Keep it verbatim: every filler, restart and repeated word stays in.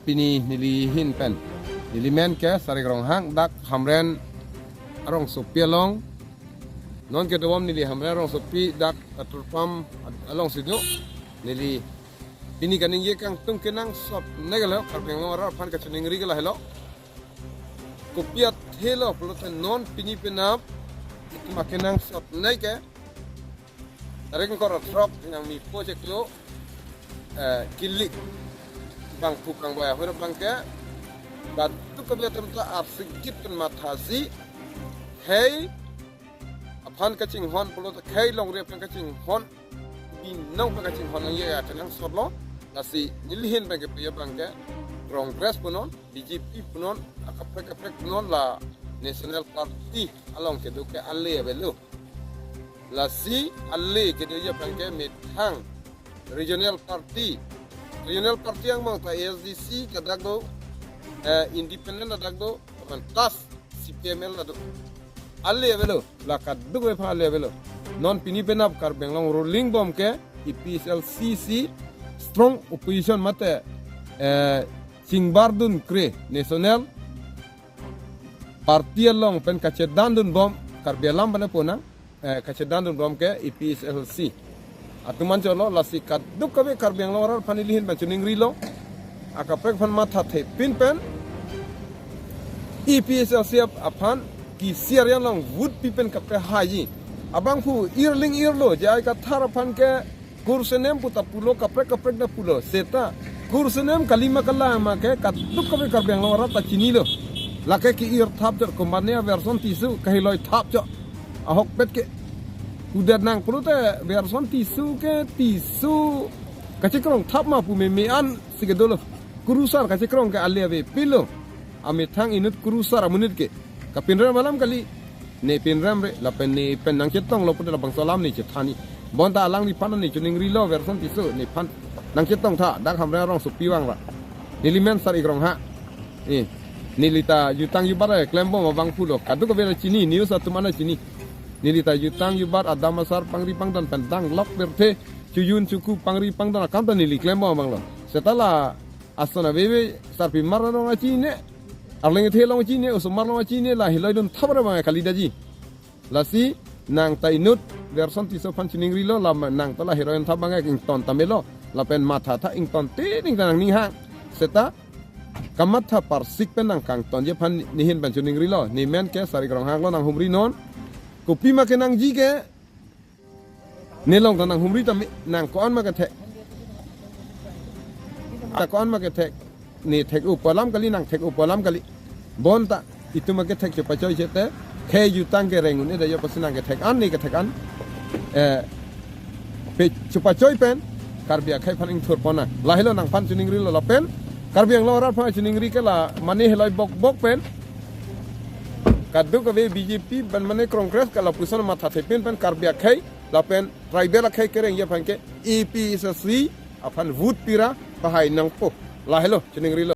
Pini neli ahin pen, neli men ke Sarik Ronghang, dak Hamren arongsopi along. Non ke dobom neli Hamren arongsopi dak petrol pump alongsi do. Neli pini kaningje kangtung kenangsotnei ke lahelo, Karbi Anglong arat aphan kachiningri ke lahelo. Kopi athe lo pulote non pini penap itum akenangsotnei ke, tarik ingkoi ra throk nangmi po cheklo, eh, kilik bangphu kangbaya hura bangke, kadokave atum ta arsigit pen mathasi, khei aphan kachinghon pulote khei longri aphan kachinghon, binong aphan kachinghon nangji akenangsot lo. Lasi neli ahin pen kepi abangke, Congress punon, B J P punon, akaprek kaprek punon, la National Party along kedo ke ale avelo. Lasi ale kedoji aphan ke methang regional party. Regional party angbong ta A S D C ta dak do, eh, independent ta dak do, aban tas C P M L ta do. Ale avelo, la kadokave aphan ale avelo. Non pini penap Karbi Anglong ruling bom ke A P H L C si strong opposition mate, eh, chingbar dunkre national party along pen kachedan dunbom, Karbi alam pen pona, eh, kachedan dunbom ke A P H L C atum anchot lo. Lasi kadokave Karbi Anglong arat aphan neli ahin pen chiningrilo, akaprek aphan mathathepin pen A P H L C ap-, aphan kisi aryan along vote pi pen kapehaiji. Abangphu irling irlo, J I Kathar aphan ke kursenem pu ta pulo, kaprek kaprek ta pulo. Seta kursenem kali ma kalang ma ke kadokave Karbi Anglong arat ta chinilo. Lake ke-ir thap chot, komatne Welson Tisso kahiloi thap chot. Ahokpet ke. Udat nang pulote Welson Tisso ke Tisso kachekrong thap ma pu meme ansi kedolo. Kurusar kachekrong ke ale avepinlo. Amethang inut kurusar amonit ke. Kapinrem alam kali. Ne pinremre, lapen ne pen nangchetonglo pulote labangso alam ne chethanji. Bonta alangliphan ne chiningrilo, Welson Tisso nephan nangchetongtha, dak Hamren arongsopi vang ra. Neli men Sarik Ronghang. Eh, neli ta jutang jubat klembom abangphu lo. Kadokave ta chini, news atum an ta chini. Neli ta jutang jubat, adam asar, pangri pangdon pen danglok pirthe, chojun choku pangri pangdon akam ta neli klembom abang lo. Seta la ason aveve, sarpimar along ta chini, arleng kethe along ta chini, osomar along ta chini, la hiloi dun thap ra bang kali daji. Lasi nang ta inut Welson Tisso aphan chiningrilo, la ma-, nang ta la hiloi dun thap bang ington tame lo, lapen mathatha ington tining ta nangning hang. Seta kamatha parsik pen nang kangtonji aphan ne ahin pen chiningrilo. Ne men ke Sarik Ronghang lo, nanghumri non. Kopi ma kenangji ke, nelong ta nanghumri tame, nang ko-an ma kethek. Ta ko-an ma kethek, ne thek-o pu alam kali, nang thek-o pu alam kali. Bonta itum akethek chepachoi chete, khei jutang kereng un-e da yo pasi nang kethek an, ne kethek an. Eh, pe chepachoi pen Karbi akhei aphan ingthur pon nang. Lahelo nangphan chiningrilo lapen Karbi Anglong arat aphan chiningri ke la mane hiloi bok bok pen kadokave B J P pen mane Congress ke lapuson mathathepin pen Karbi akhei lapen tribal akhei kerengji aphan ke A P H L C aphan vote pi ra pahai nangpo. Lahelo chiningrilo.